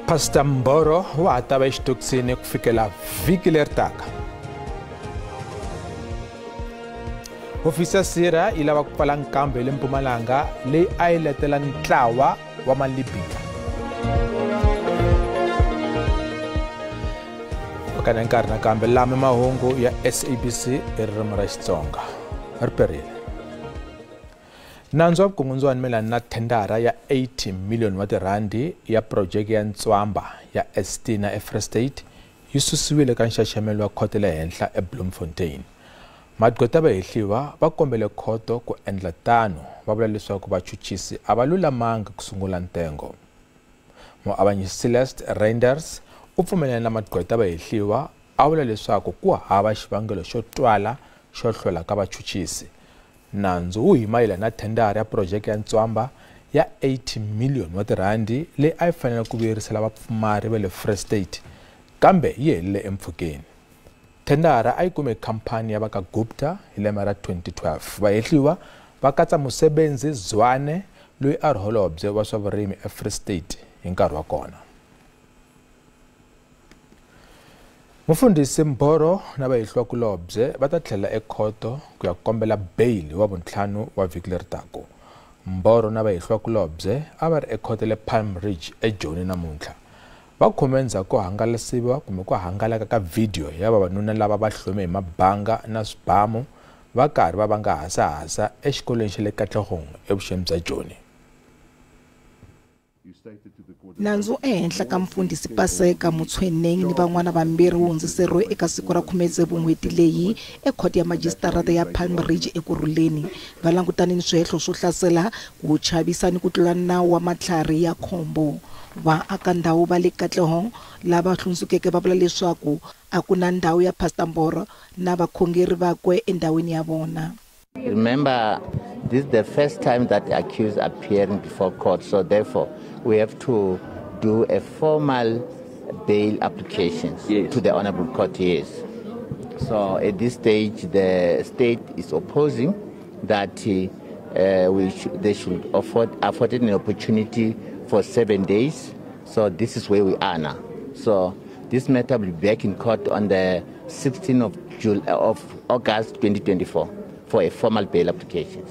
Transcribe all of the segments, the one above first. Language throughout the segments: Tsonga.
Pastor Mboro wa ha ta va exitokisini ku fikela vhiki leri taka. Hofisi ya Sira yi lava ku pfala nkambu hi le Mpumalanga leyi a yi letela ntlawa wa Malibiya. Kana nkarhi nakambe lama mahungu ya SABC hi ririmi ra Xitsonga ri perile. Nandzu wa vukungundzwani mayelana na thendara ya 80 million wa tirhandi ya projeke ya Ntswamba ya Estina eFree State yi susiwile ka nxaxamelo wa khoto le henhla eBloemfontein. Magqweta va hehliwa va kombele khoto ku endla tano, va vula leswaku vachuchisi a va lulamanga ku sungula ntengo. Muavanyisi Celeste Reinders u pfumelana na magqweta va hehliwa, a vula leswaku ku hava xivangelo xo twala xo hlwela ka vachuchisi. Nandzu wu hi mayelana na thendara ya projeke ya Ntswamba ya 80 million wa tirhandi leyi a yi fanele ku vuyerisela vapfumari va le Free State, kambe yi helele empfhukeni. Thendara a yi kume khampani ya va ka Gupta hi lembe ra 2012. Vahehliwa va katsa Musebenzi Zwane loyi a ri holobye wa swa vurimi eFree State hi nkarhi wa kona. Mufundhisi Mboro na vahehliwakulobye va ta tlhela ekhoto ku ya kombela bail wa vuntlhanu wa vhiki leri taka. Mboro na vahehliwakulobye a va ri ekhoto le Palm Ridge eJoni namuntlha. Va khome endzhaku ko hangalasiwa kumbe ku hangalaka ka vhidiyo ya vavanuna lava va hlome hi mabanga na swibamu va karhi va vanga hasahasa exikolweni xa le Katlehong evuxeni bya Joni. Nandzu ehenhla ka mufundhisi Paseka Motsoeneng ni van'wana vambirhi wu hundziseriwe eka siku ra 16 n'hweti leyi ekhoto ya majisitarata ya Palm Ridge Ekurhuleni. Va langutane ni swihehlo swo hlasela, ku chavisa ni ku tlula nawu wa matlhari ya khombo. Vaakandhawu va le Katlehong lava hlundzukeke va vula leswaku a ku na ndhawu ya Pastor Mboro na vakhongeri vakwe endhawini ya vona. Remember, this is the first time that the accused appearing before court, so therefore we have to do a formal bail application to the Honorable Court. Yes. So at this stage, the state is opposing that they should afford an opportunity for 7 days. So this is where we are now. So this matter will be back in court on the 16th of August 2024 for a formal bail application.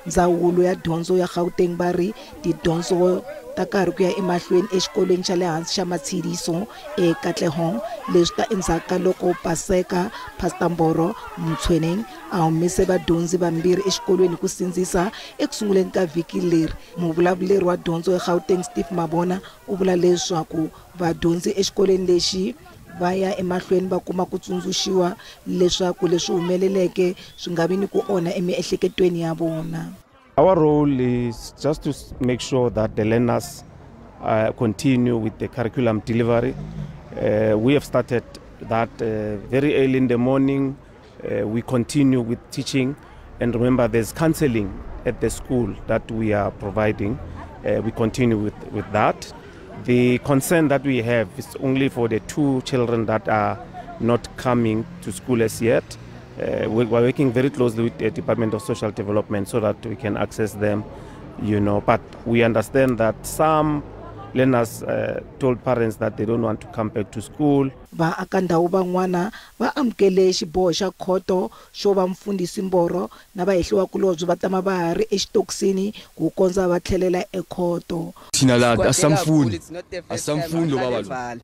Ndzawulo ya dyondzo ya Gauteng va ri tidyondzo ta karhi ku ya emahlweni exikolweni xa le hansi xa Matshidiso eKatlehong, leswi ta endzhaku ka loko Paseka Pastor Mboro Motsoeneng a humise vadyondzi vambirhi exikolweni ku sindzisa ekusunguleni ka vhiki leri. Muvulavuleri wa dyondzo eGauteng Steve Mabona u vula leswaku vadyondzi exikolweni lexi va ya emahlweni va kuma ku tsundzuxiwa leswaku leswi humeleleke swi nga vi ni ku onha emiehleketweni ya vona. Our role is just to make sure that the learners continue with the curriculum delivery. We have started that very early in the morning. We continue with teaching, and remember there's counseling at the school that we are providing. We continue with that. The concern that we have is only for the 2 children that are not coming to school as yet. We are working very closely with the Department of Social Development so that we can access them, you know. But we understand that some learners told parents that they don't want to come back to school. Vaakandhawu van'wana va amukele xiboho xa khoto xo va mufundhisi Mboro na vahehliwakulobye va tama va ha ri exitokisini ku kondza va tlhelela ekhoto. Thina la asamfuni, asamfuni lo baba lo.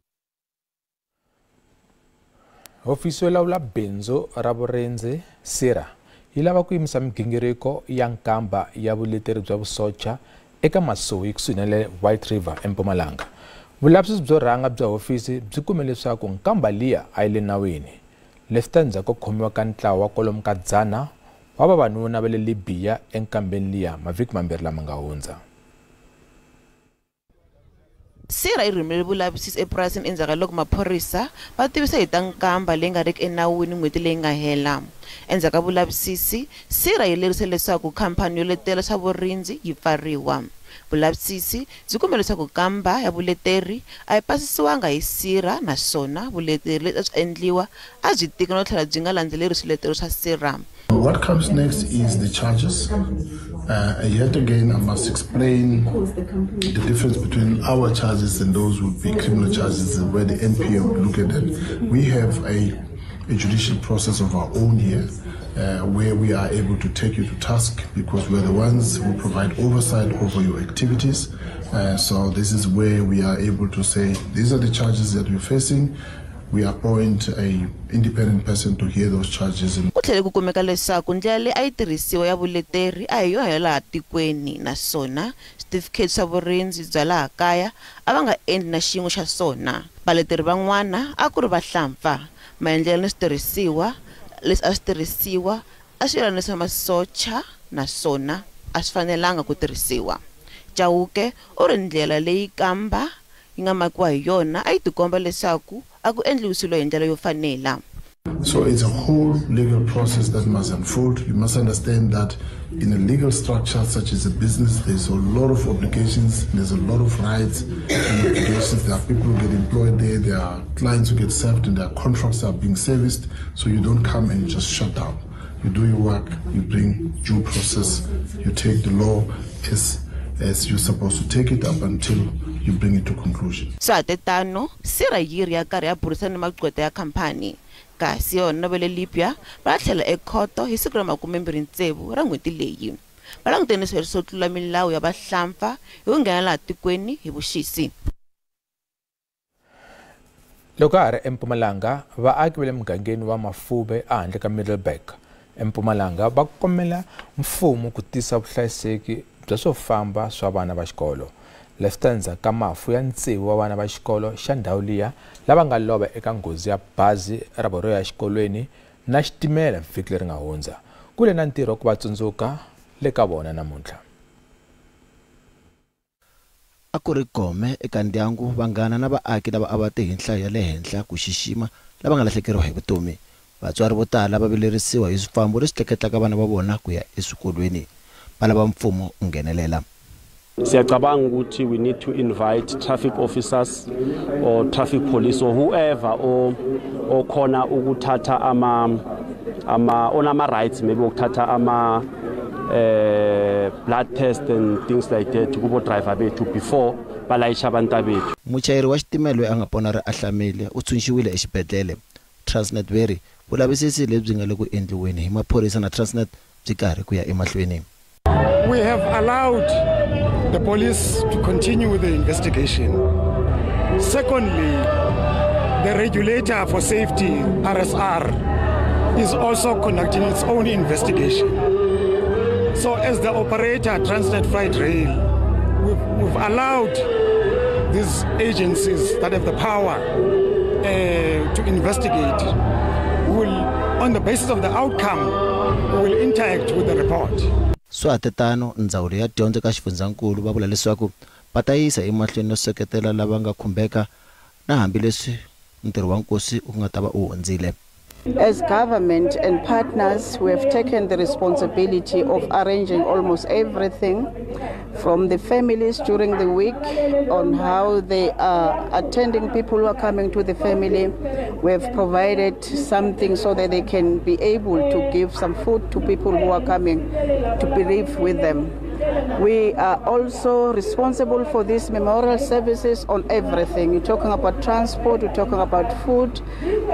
Hofisi yo lawula bindzu ra vurindzi Sira yi lava ku yimisa migingiriko ya nkamba ya vuleteri bya vusocha eka Masuwi kusuhi na le White River eMpumalanga. Vulavisisi byo rhanga bya hofisi byi kume leswaku nkamba liya a yi le nawini. Leswi ta endzhaku ko khomiwa ka ntlawa wa kwalomu ka 100 wa vavanuna va le Libya enkambeni liya mavhiki mambirhi lama nga hundza. Sira yi rhumele vulavisisi epurasini endzhaku ka loko maphorisa va tivise hi ta nkamba leyi nga riki enawini n'hweti leyi nga hela. Endzhaku ka vulavisisi, Sira yi lerise leswaku khampani yo letela swa vurindzi yi pfariwa. Vulavisisi byi kume leswaku nkamba ya vuleteri a yi pasisiwanga hi Sira naswona vuleteri lebyi a byi endliwa a byi tika no tlhela byi nga landzeleri swiletelo swa Sira. What comes next is the charges. Yet again, I must explain the difference between our charges and those would be criminal charges where the NPA would look at it. We have a judicial process of our own here, where we are able to take you to task because we are the ones who provide oversight over your activities. So this is where we are able to say, these are the charges that we're facing. We appoint a independent person to hear those charges. Ku tlhele ku kumeka leswaku ndlela leyi a yi tirhisiwa ya vuleteri a hi yona ya laha tikweni, naswona switifiketi swa vurindzi bya laha kaya a va nga endli na xin'we xa swona. Valeteri van'wana a ku ri vahlampfa. Maendlelo ni switirhisiwa leswi a swi tirhisiwa a swi yelanisa masocha naswona a swi fanelanga ku tirhisiwa. Chauke u ri ndlela leyi kamba yi nga makiwa hi yona a yi tikomba leswaku a ku endliwi swilo hi ndlela yo fanela. So it's a whole legal process that must unfold. You must understand that in a legal structure such as a business, there's a lot of obligations, there's a lot of rights and obligations. There are people who get employed there, there are clients who get served, and there are contracts that are being serviced. So you don't come and just shut down. You do your work, you bring due process, you take the law as you're supposed to take it up until you bring it to conclusion. Swa tetano, sira yiri ya karhi ya burisana ni magqweta ya khampani. Kasi yona va le Libya va tlhela ekhoto hi siku ra 26 ra n'hweti leyi. Va langutene swihehlo swo tlula milawu ya vahlampfa hi ku nghena laha tikweni hi vuxisi. Loko a ha ri eMpumalanga, vaaki va le mugangeni wa Mafube ehandle ka Middelburg eMpumalanga va kombela mfumo ku tisa vuhlayiseki bya swo famba swa vana va xikolo. Leswi endzhaku ka mafu ya tsevu wa vana va xikolo xa ndhawu liya lava nga lova eka nghozi ya bazi ra vona ro ya exikolweni na xitimela vhiki leri nga hundza. Ku le na ntirho ku va tsundzuka le ka vona namuntlha. A ku ri gome eka ndyangu, vanghana na vaaki lava a va te hi nhlayo ya le henhla ku xixima lava nga lahlekeriwa hi vutomi. Vatswari vo tala va vilerisiwa hi swifambo leswi tleketlaka vana va vona ku ya eswikolweni. Va lava mfumo u nghenelela. Siyacabanga ukuthi we need to invite traffic officers or traffic police or whoever okhona ukuthatha ama onama rights maybe ukuthatha ama blood test and things like that kubo driver bethu before balayisha abantu bethu. Muchayeri wa xitimela loyi a nga pona ri ahlamile u tshunxiwile exibedhlele. Transnet veri vulavisisi lebyi nga le ku endliweni hi maphorisa na Transnet byi karhi ku ya emahlweni. We have allowed the police to continue with the investigation. Secondly, the regulator for safety, RSR, is also conducting its own investigation. So as the operator, Transnet Freight Rail, we've allowed these agencies that have the power to investigate. We will, on the basis of the outcome, we will interact with the report. Swa tetano, ndzawulo ya dyondzo ka xifundzankulu va vula leswaku va ta yisa emahlweni no seketela lava nga khumbeka na hambileswi ntirho wa nkosi u nga ta va u hundzile. As government and partners, we have taken the responsibility of arranging almost everything from the families during the week on how they are attending people who are coming to the family. We have provided something so that they can be able to give some food to people who are coming to bereave with them. We are also responsible for these memorial services on everything. You're talking about transport, you're talking about food,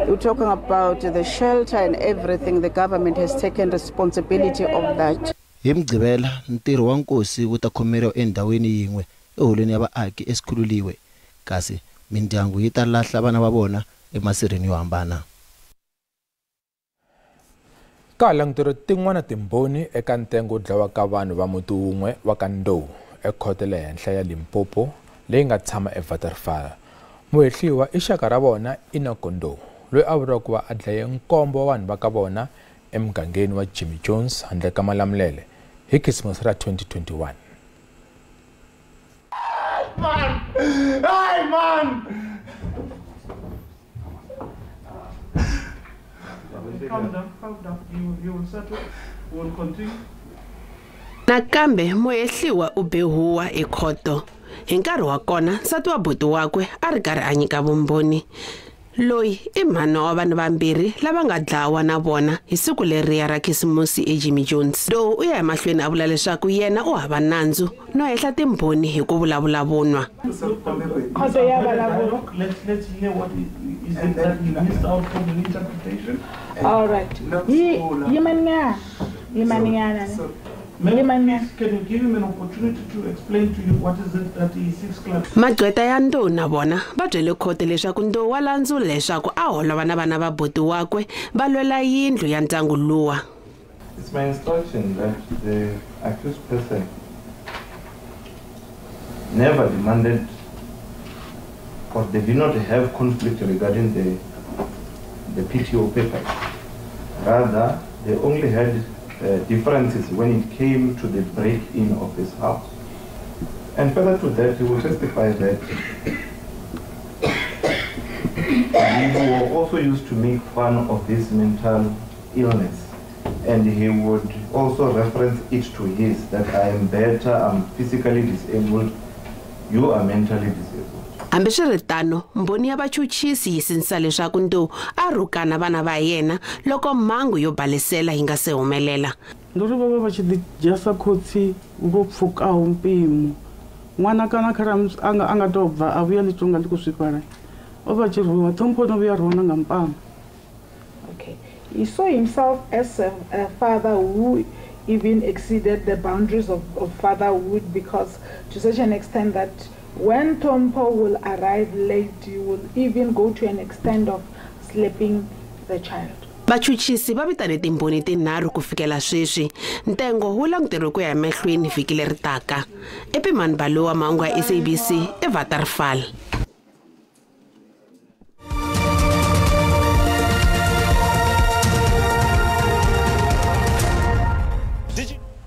you're talking about the shelter and everything. The government has taken responsibility of that. Hi Mugqivela, ntirho wa nkosi wu ta khomeriwa endhawini yin'we eholweni ya vaaki eSikhululiwe, kasi mindyangu yi ta lahla vana va vona emasirheni yo hambana. Ka langutelo tin'wana timbhoni eka ntengo wo dlawa ka vanhu va muti wun'we wa ka Ndou ekhoto le henhla ya Limpopo leyi nga tshama eWaterval. Muhehliwa i xaka ra vona Enoch Ndou loyi a vuriwa ku va a dlaye nkombo wa vanhu va ka vona emugangeni wa Jimmy Jones handle ka Malamulele hi Khisimusi ra 2021. Man! Hey, man! Calm down, calm down. You will settle. We will continue. Nakambe muhehliwa u be huwa ekhoto. Hi nkarhi wa kona nsati wa buti wakwe a ri karhi a nyika vumbhoni. Loyi i mhana wa vanhu vambirhi lava nga dlawa na vona hi siku leriya ra Khisimusi eJimmy Jones. Ndou u ya emahlweni a vula leswaku yena u hava nandzu no hehla timbhoni hi ku vulavula vunwa. All right. Can you give him an opportunity to explain to you what is it that he seeks clarity? Magqweta ya Ndou na vona va byele khoto leswaku Ndou wa landzula leswaku a holova na vana va buti wakwe va lwela yindlu ya ndyangu luwa. It's my instruction that the accused person never demanded or they did not have conflict regarding the PTO papers. Rather, they only had differences when it came to the break-in of his house. And further to that, he will testify that he also used to make fun of this mental illness, and he would also reference it to his, that I am better, I'm physically disabled, you are mentally disabled. Hambiswiritano, mbhoni ya vachuchisi yi sindzisa leswaku Ndou a rhukana vana va yena loko mhangu yo balesela yi nga se humelela. Ndo ri vha vha tshi ḓi dzhia sa khotsi vho pfukaho mpimo. Ṅwana kana kharali a nga tou bva a vhuya ḽi tonga ḽi khou swifhala, o vha tshi rwiwa, ṱhompho no vhuya rwiwa na nga mpama. Okay. He saw himself as a father who even exceeded the boundaries of fatherhood, because to such an extent that when Tompo will arrive late, he will even go to an extent of slapping the child. Vachuchisi va vitane timbhoni tinharhu ku fikela sweswi. Ntengo wu languteriwe ku ya emahlweni vhiki leri taka. Epimani Balowa, mahungu ya SABC eWaterval.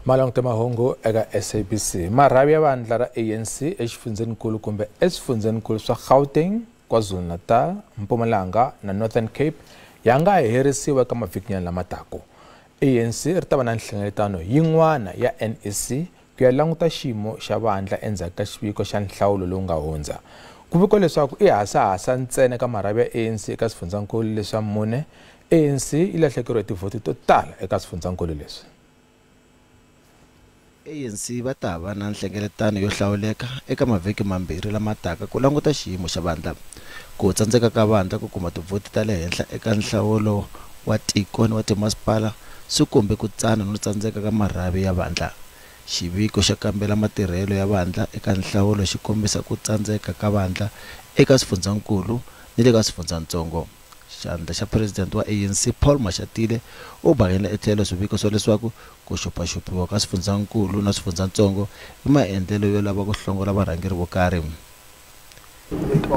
Malangute mahungu eka SABC. Marhavi ya vandla ra ANC exifundzhenikulu kumbe eswifundzhenikulu swa Gauteng, KwaZulu-Natal, Mpumalanga na Northern Cape ya nga herisiwa eka mavhikinyana lama taka. ANC ri ta va na nhlengeletano yin'wana ya NEC ku ya languta xiyimo xa vandla endzhaku ka xiviko xa nhlawulo lowu nga hundza. Ku vikiwa leswaku i hasahasa ntsena ka marhavi ya ANC eka swifundzhankulu leswa mune. ANC yi lahlekeriwe hi tivhoti to tala eka swifundzhankulu leswi. ANC va ta va na nhlengeletano yo hlawuleka eka mavhiki mambirhi lama taka ku languta xiyimo xa vandla. Ku tsandzeka ka vandla ku kuma tivhoti ta le henhla eka nhlawulo wa tiko ni wa timasipala swi kombe ku tsana no tsandzeka ka marhavi ya vandla. Xiviko xa kambela matirhelo ya vandla eka nhlawulo xi kombisa ku tsandzeka ka vandla eka swifundzhankulu ni le ka swifundzatsongo. Xandla xa president wa ANC Paul Mashatile u bakele etlhelo swiviko swa leswaku ku xopaxopiwa ka swifundzhankulu na swifundzatsongo i maendlelo yo lava ku hlongola varhangeri vo karhi.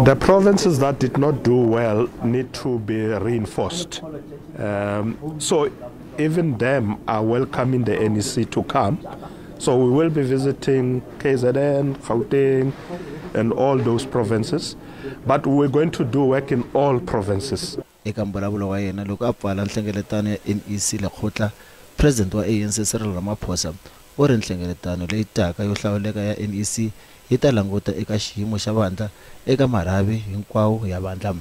The provinces that did not do well need to be reinforced. So even them are welcoming the NEC to come. So we will be visiting KZN, Gauteng, and all those provinces. But we're going to do work in all provinces. Eka mbulavulo wa yena loko a pfala nhlengeletano ya NEC lekgotla, President wa ANC Cyril Ramaphosa u ri nhlengeletano leyi taka yo hlawuleka ya NEC yi ta languta eka xiyimo xa vandla eka marhavi hinkwawo ya vandla.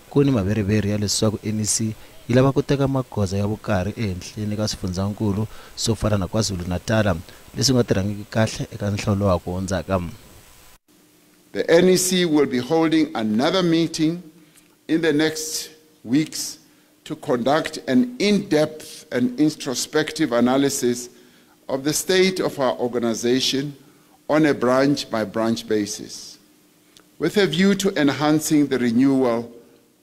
Ku ni maveriveri ya leswaku NEC yi lava ku teka magoza ya vukarhi ehenhleni ka swifundzhankulu swo fana na KwaZulu-Natal leswi nga tirhangiki kahle eka nhlawulo wa ku hundzaka. The NEC will be holding another meeting in the next weeks to conduct an in-depth and introspective analysis of the state of our organization on a branch-by-branch basis, with a view to enhancing the renewal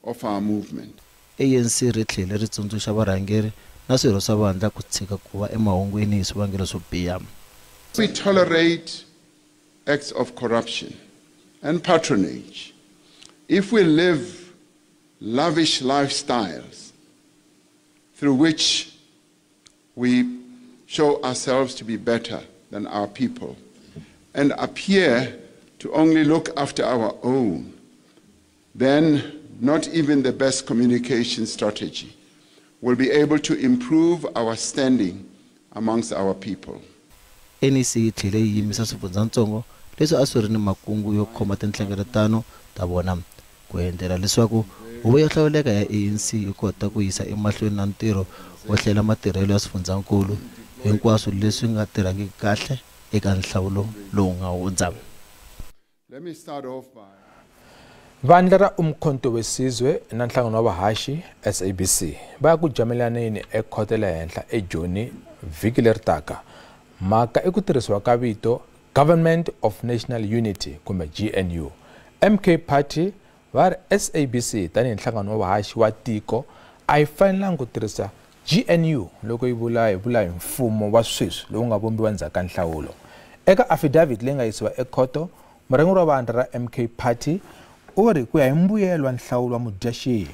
of our movement. ANC ri tlhele ri tsundzuxa varhangeri na swirho swa vandla ku tshika ku va emahungwini hi swivangelo swo biha. We tolerate acts of corruption and patronage. If we live lavish lifestyles through which we show ourselves to be better than our people and appear to only look after our own, then not even the best communication strategy will be able to improve our standing amongst our people. NEC yi tlhele yi yimisa swifundzatsongo leswi a swi ri ni makungu yo khoma tinhlengeletano ta vona ku endlela leswaku Huvo yo hlawuleka ya ANC yi kota ku yisa emahlweni na ntirho wo hlela matirhelo ya swifundzankulu hinkwaswo leswi nga tirhangiki kahle eka nhlawulo lowu nga hundza. Vandla ra Umkhonto weSizwe na nhlangano wa vahaxi SABC va ya ku jamelaneni ekhoto le henhla eJoni vhiki leri taka. Mhaka i ku tirhisiwa ka vito Government of National Unity kumbe GNU. MK Party va ri SABC tanihi nhlangano wa vahaxi wa tiko a yi fanelangi ku tirhisa GNU loko yi vula hi mfumo wa sweswi lowu nga vumbiwa endzhaku ka nhlawulo. Eka affidavit leyi nga yisiwa ekhoto, murhangeri wa vandla ra MK Party u ri ku ya hi mbuyelo wa nhlawulo wa Mudyaxihi,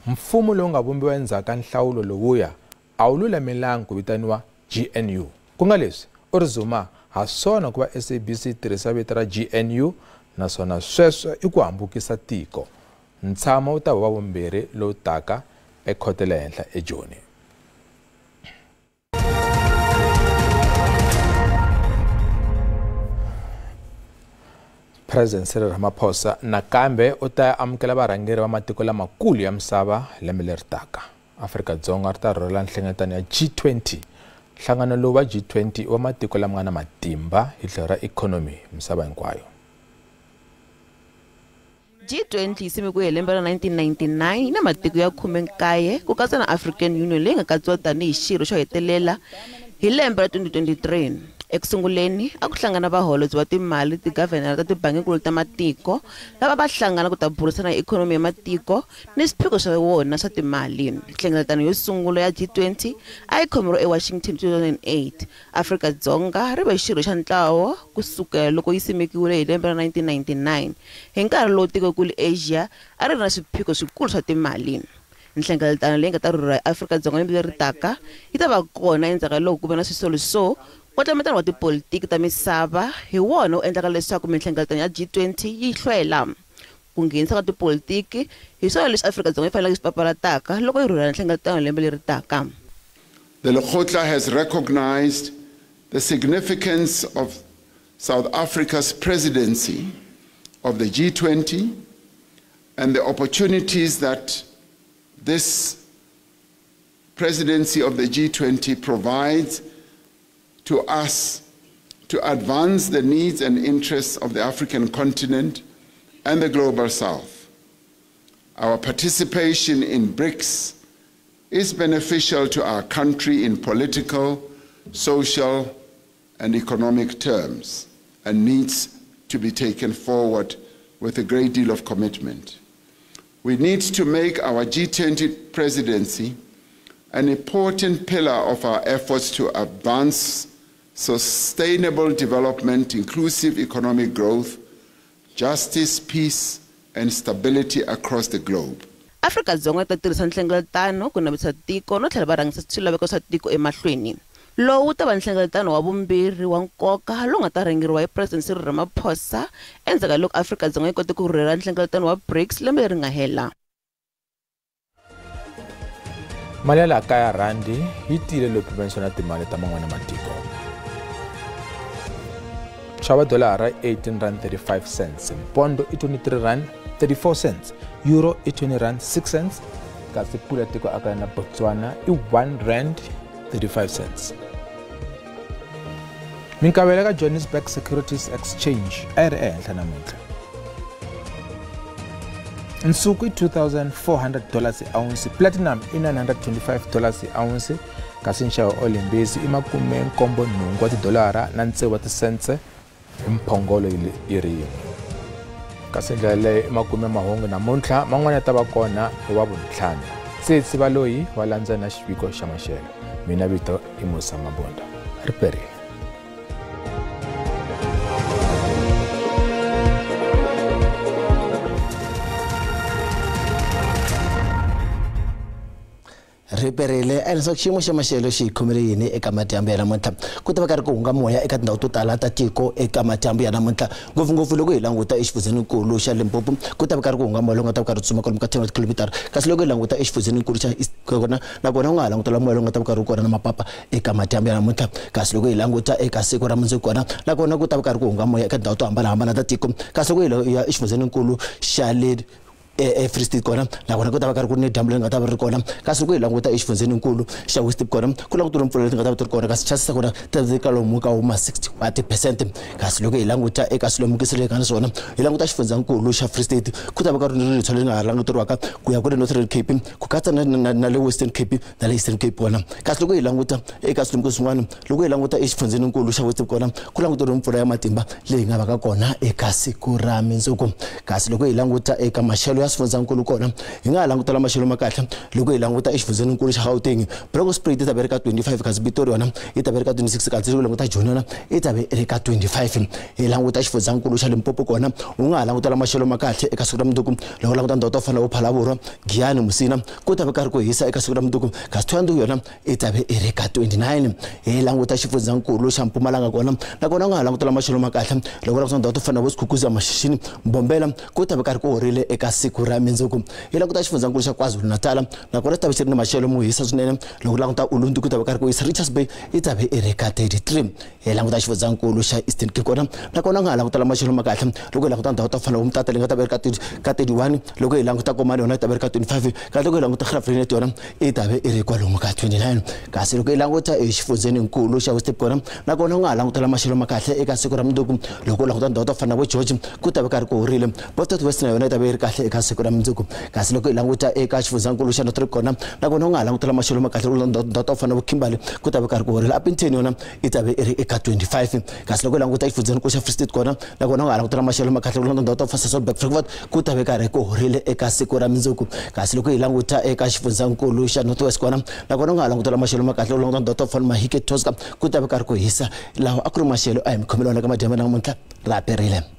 mfumo lowu nga vumbiwa endzhaku ka nhlawulo lowuya a wu lulamelangi ku vitaniwa GNU. Ku nga leswi u ri Zuma ha swona ku va SABC yi tirhisa vito ra GNU naswona sweswo i ku hambukisa tiko. Ntshamo wu ta va wa vumbirhi lowu taka ekhoto le henhla eJoni. President Cyril Ramaphosa nakambe u ta amukela varhangeri va matiko lamakulu ya misava lembe leri taka. Afrika-Dzonga ri ta rhurhela nhlengeletano ya G20. Nhlangano lowu wa G20 wa matiko lama nga na matimba hi tlhelo ra ikhonomi misava hinkwayo. G20 yi simekiwe hi lembe ra 1999 na matiko ya 19 ku katsa na African Union leyi nga katsiwa tanihi xirho xo hetelela hi lembe ra 2023. Ekusunguleni a ku hlangana vaholobye va timali, tigavhenara ta tibanginkulu ta matiko lava va hlangana ku ta burisana hi ikhonomi ya matiko ni swiphiqo swa wona swa timali. Nhlengeletano yo sungula ya G20 a yi khomeriwe eWashington 2008. Afrika-Dzonga ri ve xirho xa ntlawa ku sukela loko yi simekiwile hi lembe ra 1999 hi nkarhi lowu tikokulu Asia a ri ri na swiphiqo swikulu swa timali. Nhlengeletano leyi nga ta rhurha eAfrika-Dzonga lembe leri taka yi ta va kona endzhaku ka loko ku ve na swisolo swo nkwetlembetano wa tipolitiki ta misava hi wona wu endlaka leswaku minhlengeletano ya G20 yi hlwela. Ku nghenisa ka tipolitiki hi swona leswi Afrika-Dzonga yi faneleke swi papalataka loko yi rhurhela nhlengeletano lembe leri taka. The Lekgotla has recognized the significance of South Africa's presidency of the G20 and the opportunities that this presidency of the G20 provides to us to advance the needs and interests of the African continent and the Global South. Our participation in BRICS is beneficial to our country in political, social, and economic terms, and needs to be taken forward with a great deal of commitment. We need to make our G20 presidency an important pillar of our efforts to advance sustainable development, inclusive economic growth, justice, peace, and stability across the globe. Afrika-Dzonga ta tirhisa nhlengeletano ku navetisa tiko no tlhela va rhangisa swilaveko swa tiko emahlweni. Lowu ta va nhlengeletano wa vumbirhi wa nkoka lowu nga ta rhangeriwa hi President Cyril Ramaphosa endzhaku ka loko Afrika-Dzonga yi kote ku rhurhela nhlengeletano wa BRICS lembe leri nga hela. Mali ya laha kaya rhandi yi tiyile loko pimanisiwa na timali ta man'wana matiko. Xava dolara R18.35, pondo i R23.34, euro i R20.06, kasi pula tiko aka na Botswana i R1.35. Minkavelo ka Johannesburg Securities Exchange a yi ri ehenhla namuntlha. Nsuku i $2,400 hi ounce, platinum i $925 hi ounce, kasi nxavo wa olimbisi i $78 na 6 wa tisentse hi mphongolo yi ri yin'we. Kasi ndlela leyo i makume mahungu namuntlha, man'wana ya ta va kona hi wa vuntlhanu. Tsitsi Valoyi wa landza na xiviko xa maxelo. Mina vito i Musa Mabunda. Ri perile. Riperile a leswaku xiyimo xa maxelo xi hi khomele yini eka madyambu ya namuntlha. Ku ta va karhi ku hunga moya eka tindhawu to tala ta tiko eka madyambu ya namuntlha, ngopfungopfu loko hi languta exifundzheninkulu xa Limpopo ku ta va karhi ku hunga moya lowu nga ta va karhi tsutsuma kwalomu ka 10 kilomitara, kasi loko hi languta exifundzheninkulu xa East kona nakona u nga ha langutela moya lowu nga ta va karhi wu kona na mapapa eka madyambu ya namuntlha. Kasi loko hi languta eka siku ra mundzuku kona nakona ku ta va karhi ku hunga moya eka tindhawu to hambanahambana ta tiko, kasi loko hi ya exifundzheninkulu xa le e Free State kona nakona ku ta va karhi ku ri ni dyambu leri nga ta va ri kona. Kasi loko hi languta exifundzeninkulu xa Western kona ku langutiwe mpfula leti nga ta va ti ri kona, kasi chances ta kona ti ta kwalomu ka huma 60 wa ti-percent. Kasi loko hi languta eka swilemukiso leswi nga na swona, hi languta xifundzankulu xa Free State, ku ta va ka ri ni ritshwa leri nga ha languteriwaka ku ya ku le Northern Cape, ku katsa na le Western Cape na le Eastern Cape kona. Kasi loko hi languta eka swilemukiso swin'wana, loko hi languta exifundzeninkulu xa Western kona ku languteriwe mpfula ya matimba leyi nga va ka kona eka siku ra mundzuku. Kasi loko hi languta eka maxelo ya swifundzankulu kona, hi nga ha langutela maxelo ma kahle. Loko hi languta exifundzeninkulu xa Gauteng, Bronkhorstspruit yi ta va ri ka 25, kasi Pretoria yona yi ta va ri ka 26, kasi loko hi languta Joni yona yi ta va ri ka 25. Hi languta xifundzankulu xa Limpopo kona, u nga ha langutela maxelo ma kahle eka siku ra mundzuku. Loko u languta ndhawu to fana na vo Phalaborwa, Giyani, Musina, ku ta va karhi ku hisa eka siku ra mundzuku, kasi Thohoyandou yona yi ta va i ri ka 29. Hi languta xifundzankulu xa Mpumalanga kona, nakona u nga ha langutela maxelo ma kahle. Loko u languta ndhawu to fana na vo Skukuza, Mashishini, Mbombela, ku ta va karhi ku horile eka siku ra mundzuku. Hi languta xifundzankulu xa KwaZulu-Natal, nakona xi ta va xi ri ni maxelo mo hisa swinene. Loko u languta Ulundi, ku ta va karhi ku hisa, Richards Bay yi ta va i ri ka 33. Hi languta xifundzankulu xa Eastern Cape kona, nakona u nga ha langutela maxelo ma kahle. Loko hi languta ndhawu to fana na Umtata leyi nga ta va ri ka 31, loko hi languta Komani yona yi ta va ri ka 25, kasi loko hi languta Graaff-Reinet yona yi ta va i ri kwalomu ka 29. Kasi loko hi languta exifundzeninkulu xa Western kona, nakona u nga ha langutela maxelo ma kahle eka siku ra mundzuku. Loko u languta ndhawu to fana na vo George, ku ta va karhi ku horile. Beaufort West na yona yi ta va yi ri kahle eka siku ra mundzuku. Kasi loko hi languta eka xifundzankulu xa Northern kona, nakona u nga ha langutela maxelo ma kahle. Loko ndhawu to fana na vo Kimberley, ku ta va karhi ku horile. Upington yona yi ta va i ri eka 25. Kasi loko hi languta exifundzeninkulu xa Free State kona, nakona u nga ha langutela maxelo ma kahle. Loko ndhawu to fana Sasolburg, Frankfurt, ku ta va karhi ku horile eka siku ra mundzuku. Kasi loko hi languta eka xifundzankulu xa North West kona, nakona u nga ha langutela maxelo ma kahle. Loko languta ndhawu to fana Mahike, Tosca, ku ta va karhi ku hisa. Lawa a ku ri maxelo a hi mi khomela wona ka madyambu namuntlha. Ra perile.